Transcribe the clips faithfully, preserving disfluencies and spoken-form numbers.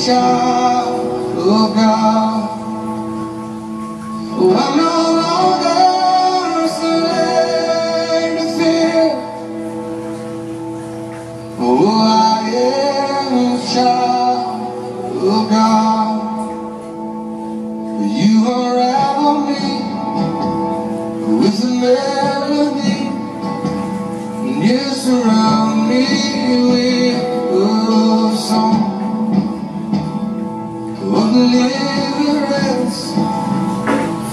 child of God. Oh, I'm no longer a slave to fear. Oh, I am a child of God. You unravel me with a melody, and you surround me with a song of deliverance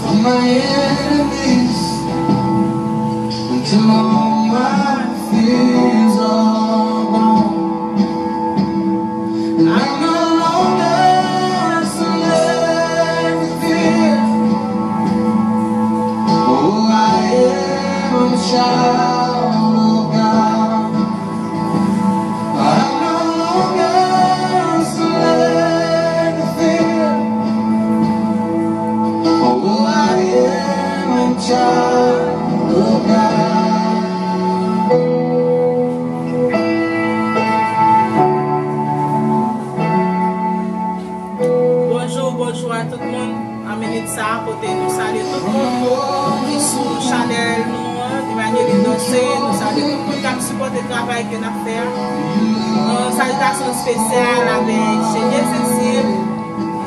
from my enemies, until all my fears are gone. And I'm no longer a slave to fear. Oh, I am a child of God. I'm no longer a slave to fear. Oh, I am a child of God. Bonjou, bonjou a tout moun. Nan minit sa a, kote nou salye tout moun ki sou chanèl nou an, Evangeline Dorcé, nou salye tout moun k ap sipòte travay ke n ap fè a. Yon salitasyon espesyal avèk Chenie Cécile,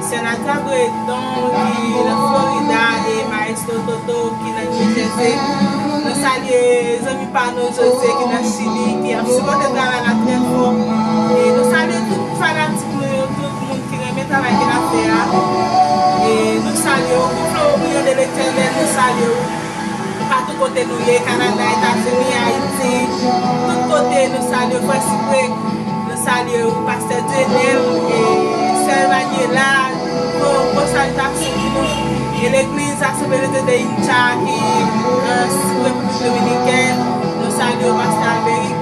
Sè Nadia Breton ki nan Florida e Maestro Toto ki nan New Jersey. Nou salye zanmi pa nou José ki nan Chili, ki ap sipòte travay la trè fò. E nou salye tout fanatik nou yo, tout moun ki renmen travay ke n ap fè a. E nou salye w, gonfle w o brillant de l'Éternel, nou salye w. Patou kote nou ye, Kanada, Etazini, Ayiti, tout kote nou salye w, frè Siprè, nou salye w, pastè Dieunel, e sè Emmanuela, gwo, gwo salitasyon pou nou. E legliz Asanble de Dieu de Hincha ki, e, Repiblik Dominikèn, nou salye w, pastè Alberic.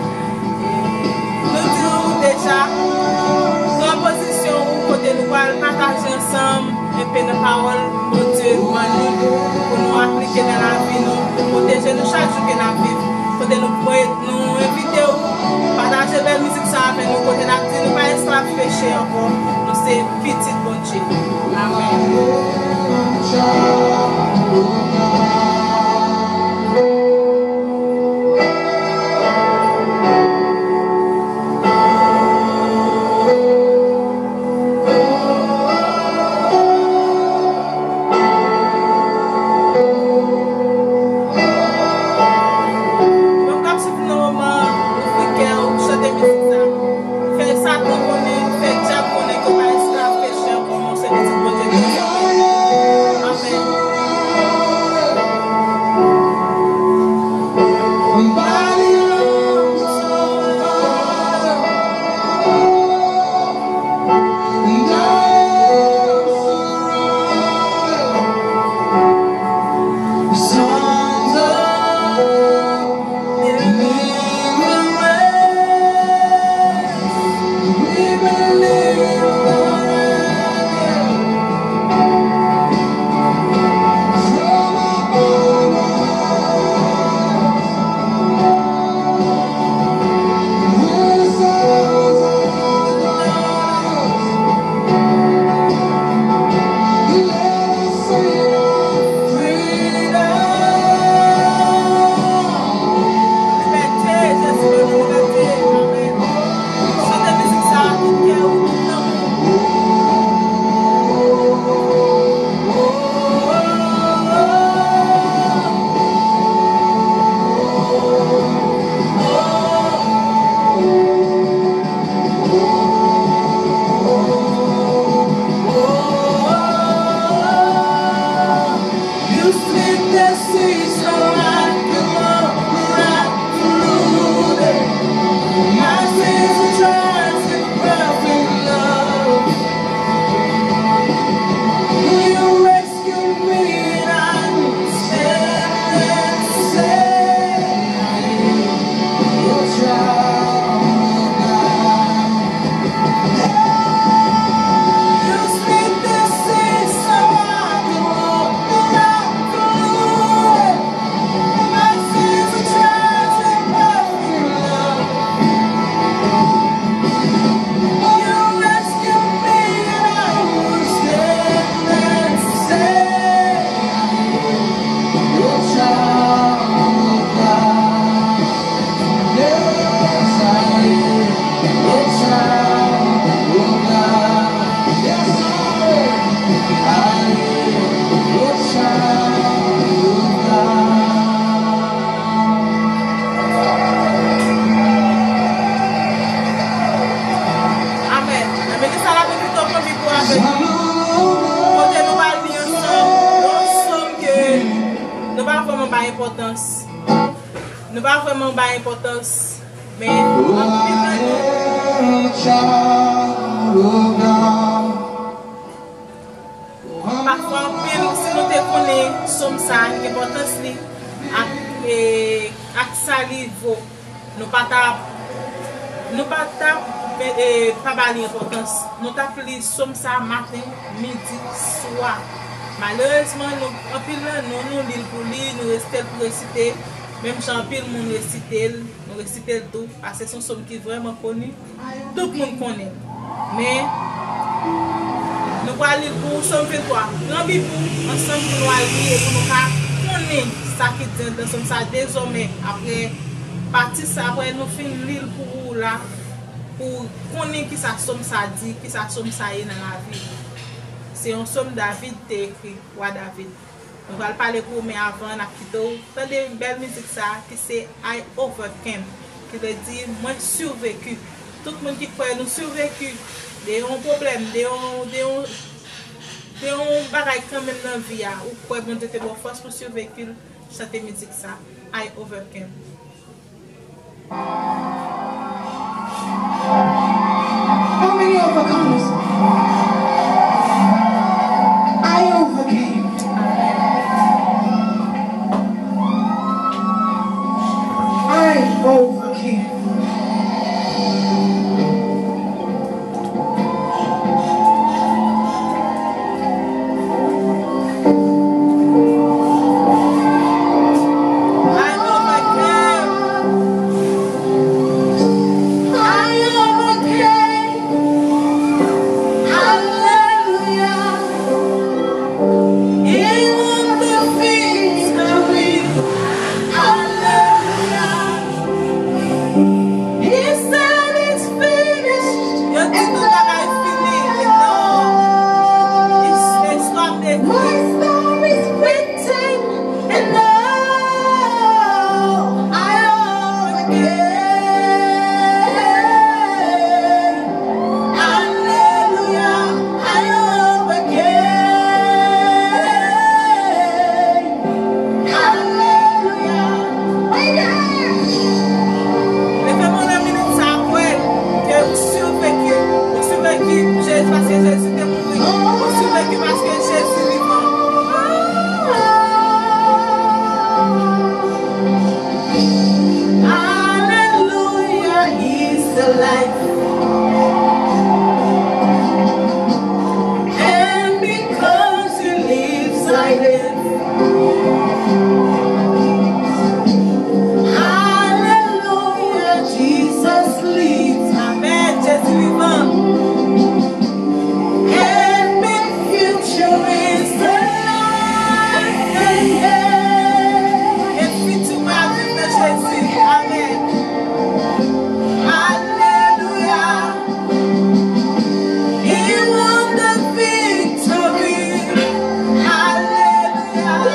Nou di w deja, pran pozisyon ou kote nou pral pataje ansanm enpe nan pawòl Bondye ban nou pou nou aplike nan lavi nou, pou pwoteje nou chak jou ke n ap viv. Kote nou, nou envite w pataje bèl mizik sa avè nou, kote n ap di nou pa esklav peche ankò, nou se pitit Bondye. Amèn. Moun k ap swiv nou nan moman, ouvri kè w, chante mizik sa. Fè Satan konnen, fè dyab konnen ke w pa esklav peche ankò, men w se pitit Bondye ki sove. Amèn. Amèn. Nan minit sa la, nou kite w konbit ou avèk nou. Kote nou pral li ansanm yon sòm ke nou pa vrèman bay enpòtans. Nou pa vrèman bay enpòtans, men anpil nan nou, pafwa anpil, si nou te konnen sòm sa, enpòtans li, ak, e, ak sa li vo, nou pa t ap, nou pa t ap, e, e, pa ba li enpòtans. Nou t ap li sòm sa maten, midi, swa. Malerezman, nou, anpil nan nou, nou li l pou li, nou resite l pou resite, menm jan anpil moun resite l, nou resite l tou, paske se yon sòm ki vrèman koni, tout moun konnen l. Men, nou pral li l pou ou, sòm venntwa. Pran Bib ou ansanm pou nou al li e pou nou ka konnen sa ki di anndan sòm sa dezòmè, apre pati sa, apre nou fin li l pou ou la, pou konnen kisa sòm sa di, kisa sòm sa ye nan lavi nou. Se yon sòm David te ekri, wa David. Nou pral pale pou ou, men avan, n ap kite w tande bèl mizik sa a ki se I Overcame, ki vle di mwen siveku. Tout moun ki kwè nou siveku de yon pwoblèm, de yon, de yon, de yon bagay kanmenm nan vi a, ou kwè Bondye te ba w fòs pou siveku l, chante mizik sa, I Overcame. How many overcomers? I overcame. I overcame. He said it's finished. Yo di tout bagay fini, e non. Is-, istwa m ekri. My story is written, and now I overcame. Hallelujah, I overcame. Alelouya. Amen. Leve men w nan minit sa a, kwè ke ou siveku. Ou siveku Jezi, paske Jezi te mouri. Ou siveku paske Jezi vivan. Hallelujah is the life. And because he lives, I live. Hallelujah, Jesus lives. Amen. Jezi vivan. And my future is alive in him. E fitir mwen ap viv nan Jezi. Amen. Alelouya. He won the victory. Alelouya.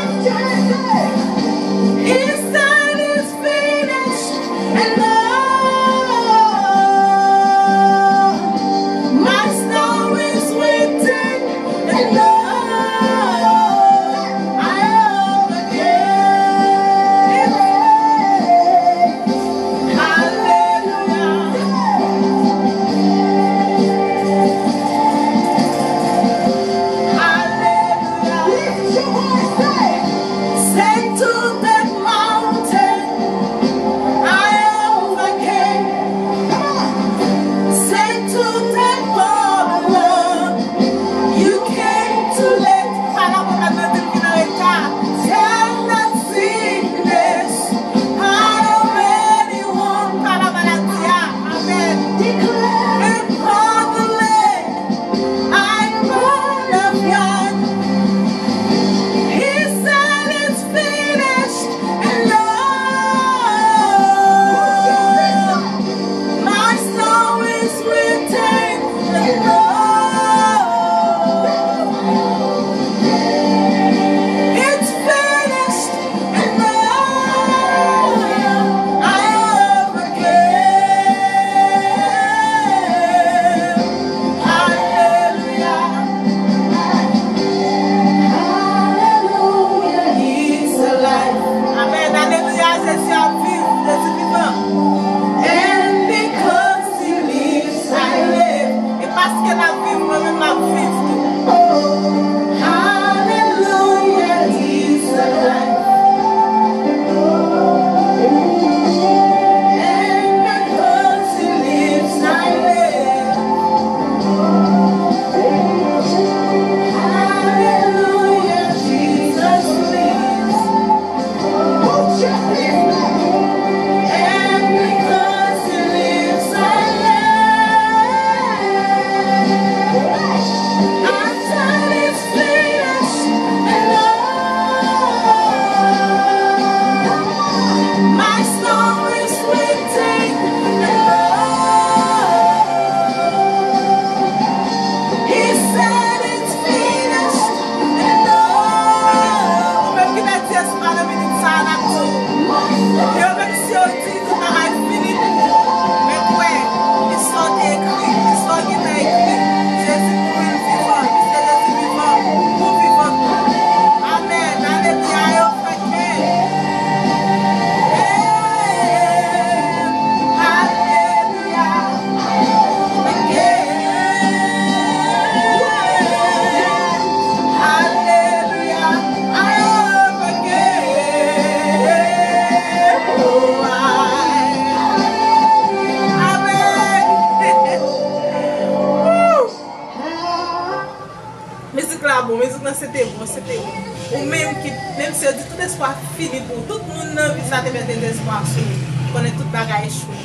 Te bon, se te bon. Ou menm ki, menm si yo di tout espwa fini pou ou, tout moun nan vi sa te met dezespwa sou ou, konnen tout bagay echwe.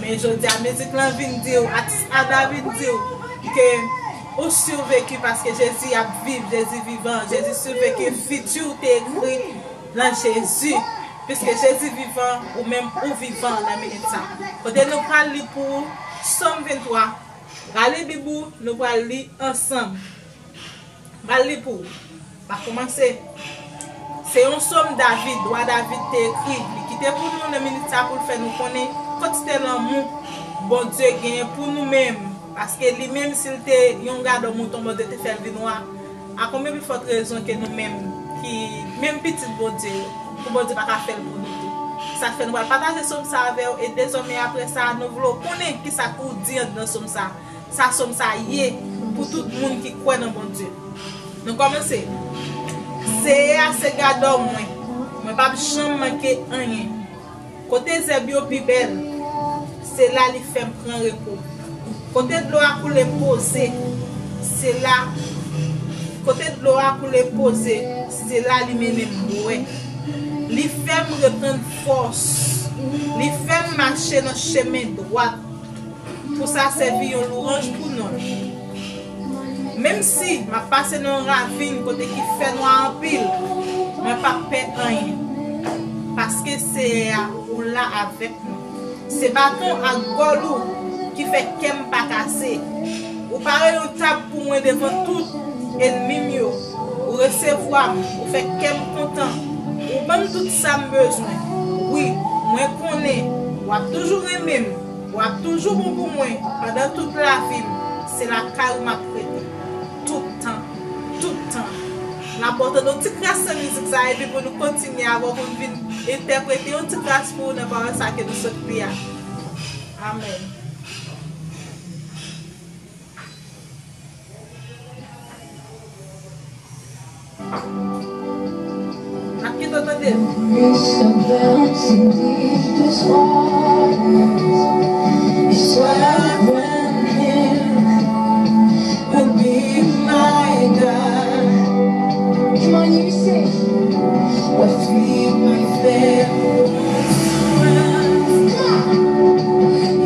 Men jodi a, mizik lan vin di w, atis Ada vin di w ke ou siveku paske Jezi ap viv, Jezi vivan, Jezi siveku, fiti w te ekri nan Jezi. Piske Jezi vivan, ou menm ou vivan nan minit sa. Kote nou pral li pou ou, Sòm venntwa. Rale Bib ou, nou pral li ansanm. M pral li pou ou. M a kòmanse. Se yon sòm David, wa David te ekri. Li kite pou nou nan minit sa pou l fè nou konnen kantite lanmou Bondye genyen pou nou menm. Paske li menm, si l te yon gadò mouton, Bondye te fè l vin wa. A konbyen pi fòt rezon ke nou menm, ki menm pitit Bondye yo, pou Bondye pa ka fè l pou nou tou? Sa k fè nou pral pataje sòm sa avè w, e dezòmè apre sa, nou vle w konnen kisa k ou di anndan sòm sa. Sa sòm sa ye pou tout moun ki kwè nan Bondye. Nou kòmanse. Seyè a se gadò mwen, mwen p ap janm manke anyen. Kote zèb yo pi bèl, se la li fè m pran repo. Kote dlo a koule poze, se la, kote dlo a koule poze, se la li mennen m bwè. Li fè m reprann fòs. Li fè m mache nan chemen dwat. Pou sa sèvi yon lwanj pou non l. Menm si m ap pase nan yon ravin kote ki fè nwa anpil, mwen p ap pè anyen, paske Seyè a, ou la avèk mwen. Se baton ak gòl ou ki fè kè m pa kase. Ou pare yon tab pou mwen devan tout ènmi m yo. Ou resevwa m, ou fè kè m kontan. Ou ban m tout sa m bezwen. Wi, mwen konnen w ap toujou renmen m. W ap toujou bon pou mwen pandan tout lavi m. Se lakay ou m ap rete. Tout tan, tout tan. N ap ba w tande yon ti kras nan mizik sa, epi pou nou kontinye avè w, pou n vin entèprete yon ti kras pou ou nan pawòl sa ke nou sot li a. Amèn. N ap kite w tande l. It's about to be this water. It's where I run here. Will be my God. Come on, you sing. Will feed my family.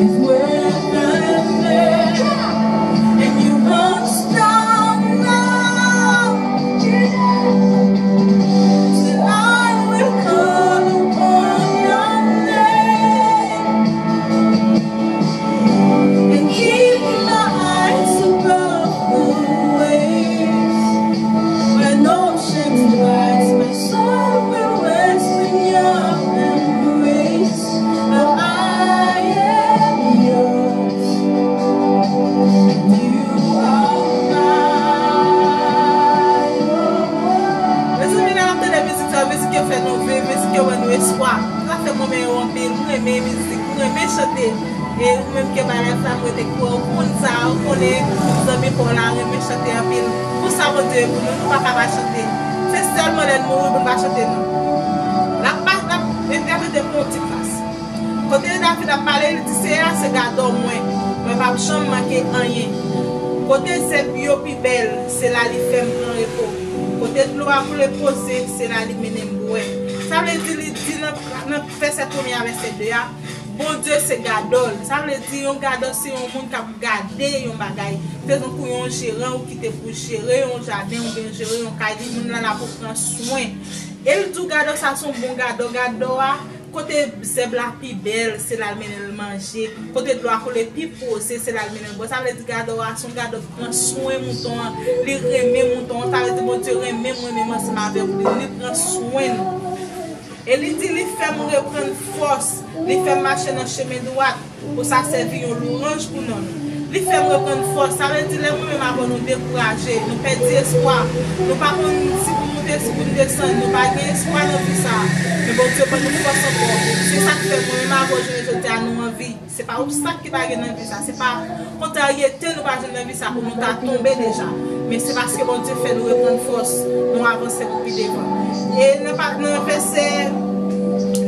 Is where I live. And you won't stop now. So I will call upon your name. And keep my eyes above the waves. When oceans rise, my soul will rest in your embrace. For I am yours. You are mine. Mezanmi, lè n ap tande mizik sa, mizik yo fè nou viv, mizik yo ban nou espwa. Sa fè mwen renmen yo anpil. Mwen renmen mizik, mwen renmen chante. E ou menm ke bay live la, mwen te kwè w konn sa, ou konnen zanmi pa w la renmen chante anpil. Pou sa Bondye ye pou nou, nou pa ka pa chante. Se sèlman lè n mouri pou n pa chante, non. N ap pa, n ap entèprete pou yon ti kras. Kote David ap pale, li di, Seyè a se gadò mwen, mwen p ap janm manke anyen. Kote zèb yo pi bèl, se la li fè m pran repo. Kote dlo a koule poze, se la li mennen m bwè. Sa vle di, li di nan, nan vèsè premye a vèsè de a, Bondye se gadò l. Sa vle di, yon gadò se yon moun k ap gade yon bagay. Tankou yon jeran ou kite pou jere yon jaden oubyen jere yon kay, li moun nan la pou pran swen. E l di w gadò sa se yon bon gadò. Gadò a, kote zèb la pi bèl, se la l mennen l manje. Kote dlo a koule pi poze, se la l mennen l bwè. Sa vle di gadò a se yon gadò ki pran swen mouton an. Li renmen mouton an. Sa vle di Bondye renmen mwen menm ansanm avè w. Li, li pran swen nou. E li di, li fè m reprann fòs, li fè m mache nan chemen dwat, pou sa sèvi yon lwanj pou non l. Li fè m reprann fòs, sa vle di lè mwen menm avè w nou dekouraje, nou pèdi espwa, nou pa konn si pou moute, si pou n desann, nou pa gen espwa nan vi sa a. Men Bondye ban nou fòs ankò. Se sa k fè mwen menm avè w jounen jodi a nou an vi. Se pa obstak ki pa gen nan vi sa, se pa kontraryete nou pa jwenn nan vi sa pou nou ta tonbe deja. Men se paske Bondye fè nou reprann fòs, nou avanse pou pi devan. E nan pa, nan vèsè,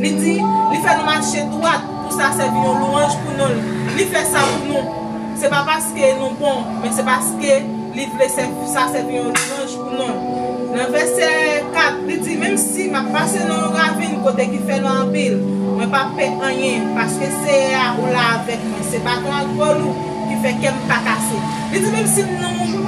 li di, li fè nou mache dwat pou sa sèvi yon lwanj pou non l. Li fè sa pou nou. Se pa paske nou bon, men se paske li vle sè-, sa sèvi yon lwanj pou non l. Nan vèsè kat, li di, menm si m ap pase nan yon ravin kote ki fè nwa anpil, mwen p ap pè anyen, paske Seyè a ou la avèk mwen. Se baton ak bòl ou ki fè kè m pa kase. Li di, menm si m nan yon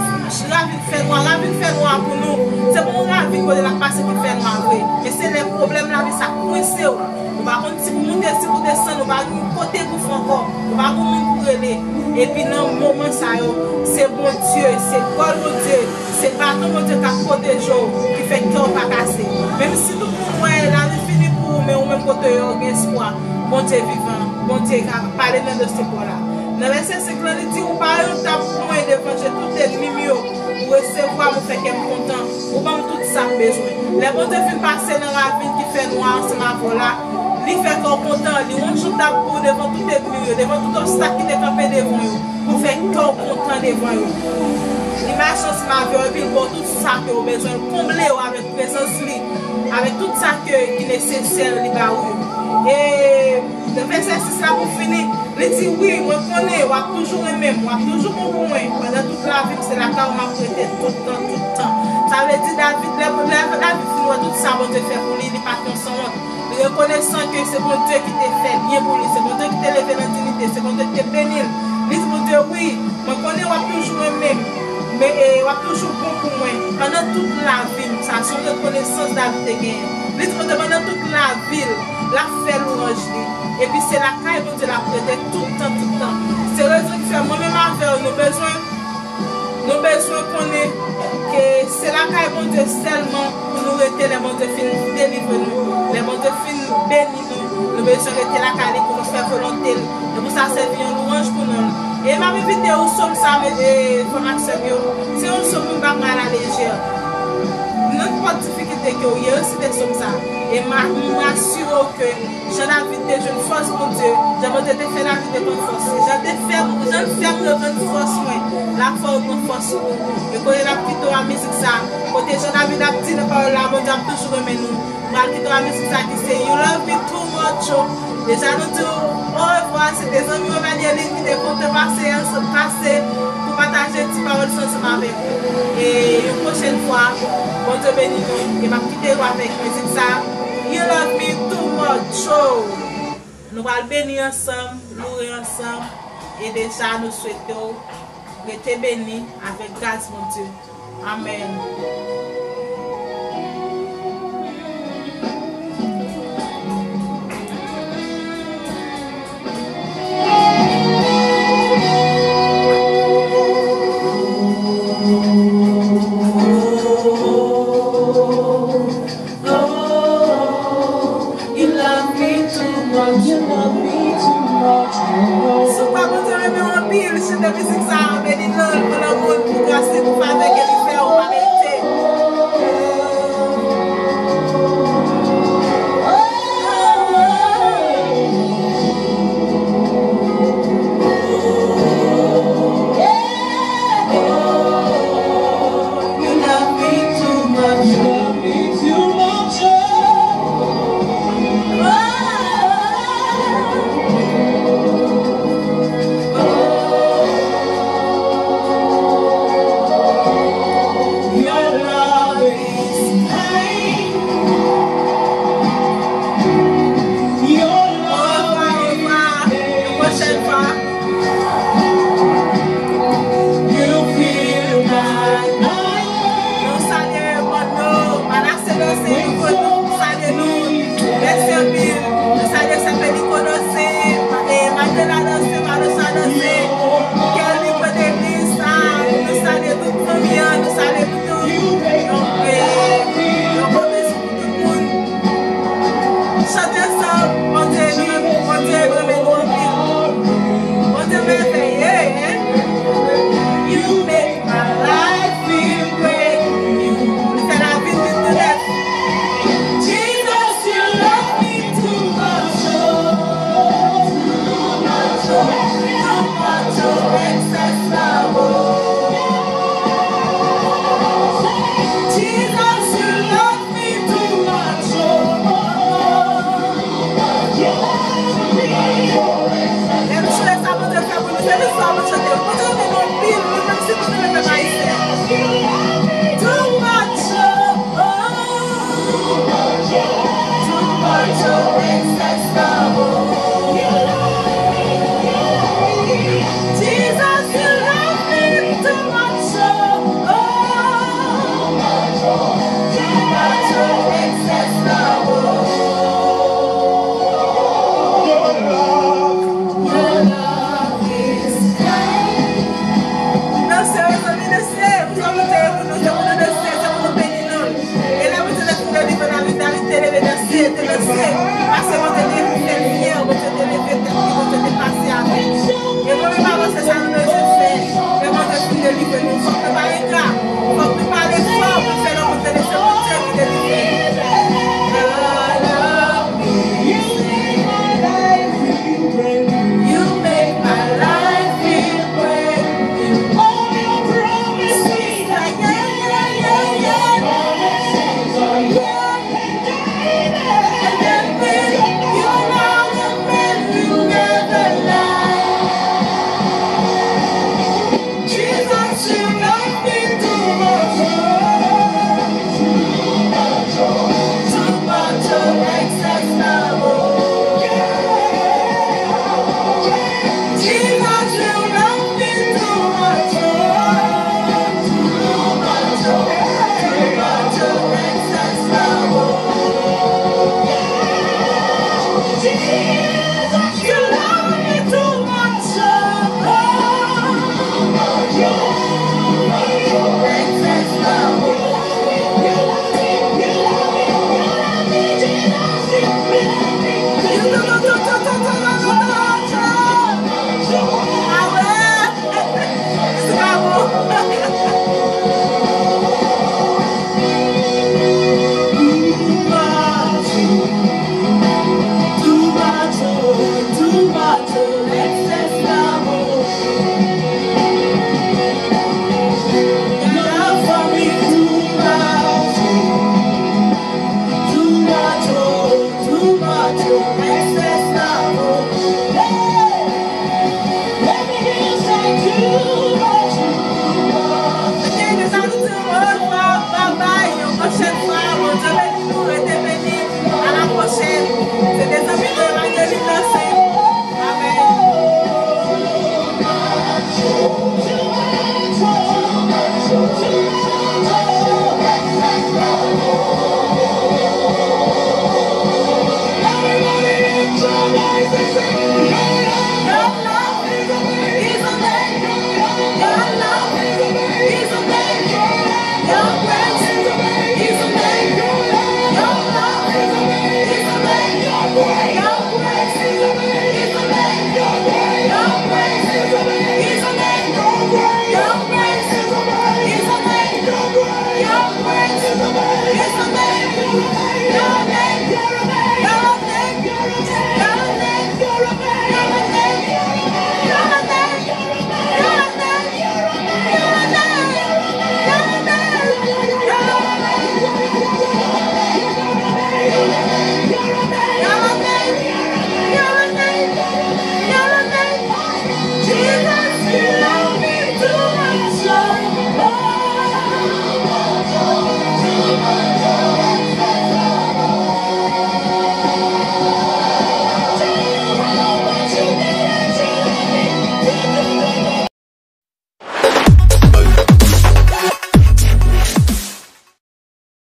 ravin fè nwa, ravin fè nwa pou nou, se pa yon ravin kote n ap pase ki fè nwa vre. Men se lè pwoblèm lavi sa kwense w. Ou pa konn si pou moute, si pou desann, ou pa gen kote pou fè ankò. Ou pa gen moun pou rele. Epi nan moman sa yo, se Bondye, se bòl Bondye, se baton Bondye k ap pwoteje w, ki fè kè w pa kase. Menm si tout moun wè lavi fini pou ou, men ou menm kote yo gen espwa. Bondye vivan, Bondye ka pale nan dosye pa w la. Nan vèsè senk lan, li di, ou pare yon tab pou mwen devan je tout ènmi m yo. Ou resevwa m, ou fè kè m kontan. Ou ban m tout sa m bezwen. Lè Bondye fin pase nan ravin ki fè nwa ansanm avè w la, li fè kè w kontan, li wonj yon tab pou ou devan tout ènmi w yo, devan tout obstak ki te kanpe devan yo, pou fè kè w kontan devan yo. Li mache ansanm avè w epi l ba w tout sa ke w bezwen, l konble w avèk prezans li, avèk tout sa ke, ki nesesè li ba ou yo. E nan vèsè sis la pou fini, li di, wi, mwen konnen w ap toujou renmen m, w ap toujou bon pou mwen. Pandan tout lavi m, se lakay ou m ap rete tout tan, tout tan. Sa vle di, David, lè, lè David fin wè tout sa Bondye fè pou li, li pa t yon sanwont. Li rekonesan ke se Bondye ki te fè byen pou li, se Bondye ki te leve l an diyite, se Bondye ki te beni l. Li di Bondye, wi, mwen konnen w ap toujou renmen m, men, e, w ap toujou bon pou mwen. Pandan tout lavi m, sa se yon rekonesans David te genyen. Li di Bondye, pandan tout lavi l, l ap fè lwanj li. Epi se lakay Bondye l ap rete tout tan, tout tan. Se rezon ki fè mwen menm avè w, nou bezwen, nou bezwen konnen ke se lakay Bondye sèlman pou nou rete lè Bondye fin delivre nou, lè Bondye fin beni nou. Nou bezwen rete lakay li pou nou fè volonte l. E pou sa sèvi yon lwanj pou non l. E m ap envite w, sòm sa, e, frè m ak sè m yo, se yon sòm nou pa pran a la lejè. Nenpòt difikilte ke w ye, resite sòm sa. E m a, m asire w ke jan David te jwenn fòs Bondye, jan Bondye te fè David reprann fòs li, jan te fè, jan l fè m reprann fòs mwen, l ap fè w reprann fòs ou. E kounye a n ap kite w a mizik sa, kote jan David ap di nan pawòl la, Bondye ap toujou renmen nou. M pral kite w a mizik sa ki se You Love Me Too Much, oh. Deja nou di w orevwa, se te zanmi w Evangeline ki te kontan pase, pase pou pataje ti pawòl sa ansanm avèk ou. E yon pwochèn fwa, Bondye beni nou, e m ap kite w avèk mizik sa, You Love Me Too Much, oh. Nou pral beni ansanm, loure ansanm, e deja nou swete w rete beni avèk gras Bondye. Amèn. Oh, you love me too much, you love me too much, oh. Si w kwè Bondye renmen w anpil, chante mizik sa a, beni l, pou lanmou l, pou gras li, pou favè ke li fè w pa merite.